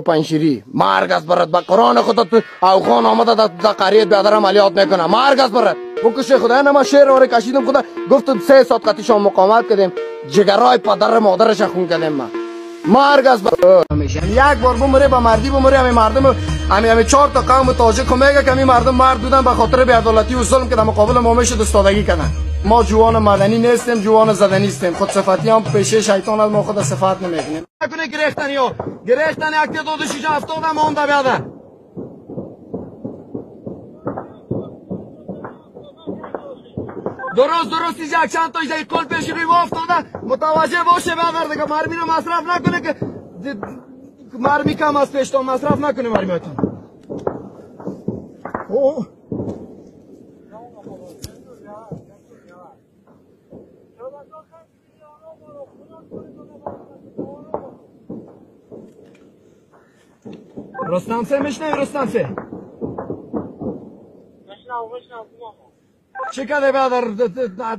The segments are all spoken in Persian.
پنجشیری مرگ از برات با قرآن خدا تو اوغان آمده در قریه بیادر عملیات میکنه. مرگ از برات بکشه خدا. نه ما شعر آره کشیدم خدا گفتم 3 ساعت قطیشان مقاومت کردیم، جگرای پدر مادرش خون کردیم. ما مرگ از برات یک بار بمره با مردی بمره. همه مردم همه 4 تا قوم تاجک میگه که همه مردم مرد بودن به خاطر بی‌عدالتی و ظلم که در مقابل ما میشه استادگی کردن. ما جوان مدنی نیستیم، جوان زدنی نیستیم. خود صفتی هم پیشه شیطان از ما خود صفت نمیکنیم. نکنه گرفتن یا گرفتن یک تعداد 6 70 هم مونده بیاده. درست یک چند تا یک کل پیش روی افتاده. متوجه باشه بیادر دیگه مرمی رو مصرف نکنه که مرمی کم از پیشتان مصرف نکنه مرمیاتون. اوه رستم سه میشنوی؟ رستم سه میشنو. چه کده بیادر؟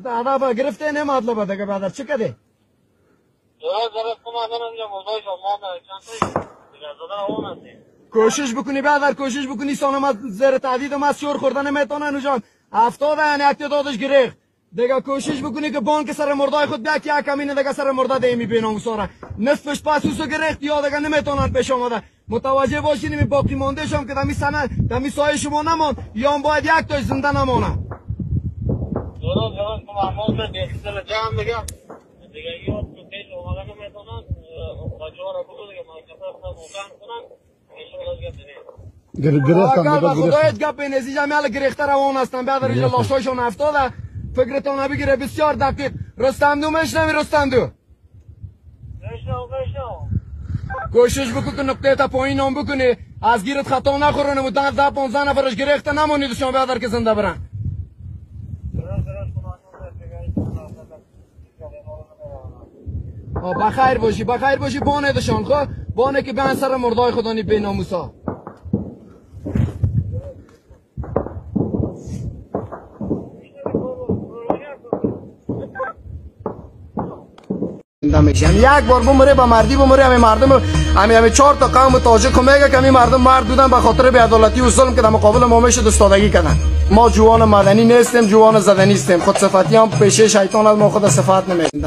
هدف گرفته نه مطلب دیگه بیادر چه کده؟ درست کماندان اینجا موضوع شما چند تا دیگه زدن اون هستیم. کوشش بکنی بیادر، کوشش بکنی. سانم زیر تهدید ما شور خوردن نمیتونن جان. 70 یعنی یک تعدادش گرفت دیگه. کوشش بکنی که بانک سر مردای خود بیا که یک امینه دیگه سر مرده دیمی بینام ساره نصفش پاسوسو گرفت یا دیگه نمیتونن پیش آمده. متوجه باشین می باقی مانده شم که دمی سنه دمی سایه شما نمان یا باید یک تاش زنده نمانه. درست کماندان دیگه جمع دیگه دیگه یا پیش آمده نمیتونن بچه‌ها رو بگو دیگه مرکز خود کنن ان گرفتن. خدایت گپ نزی جمعه گرفته روان هستن بیادر. اینجا لاشایشون افتاده. فکرتون بگیره بسیار دقیق. رستم دو میشنوی؟ رستم دو میشنو. کوشش بکن که نقطه تا پایین هم بکنی، از گیرت خطا نخورونه و 10 15 نفرش گرفته نمونید شما بیادر که زنده برن. بخیر باشی، بخیر باشی. بانه دشان خو بانه که بیان سر مردای خدانی بی ناموسا. یک بار بمره با مردی بمره. همه مردم همه 4 تا قوم تاجک میگه که همه مردم مرد بودن به خاطر بی‌عدالتی و ظلم که در مقابل ما میشه استادگی کردن. ما جوان مدنی نیستیم، جوان زدنی نیستیم. خود صفتی هم پیشه شیطان از ما خود صفت نمیکنیم.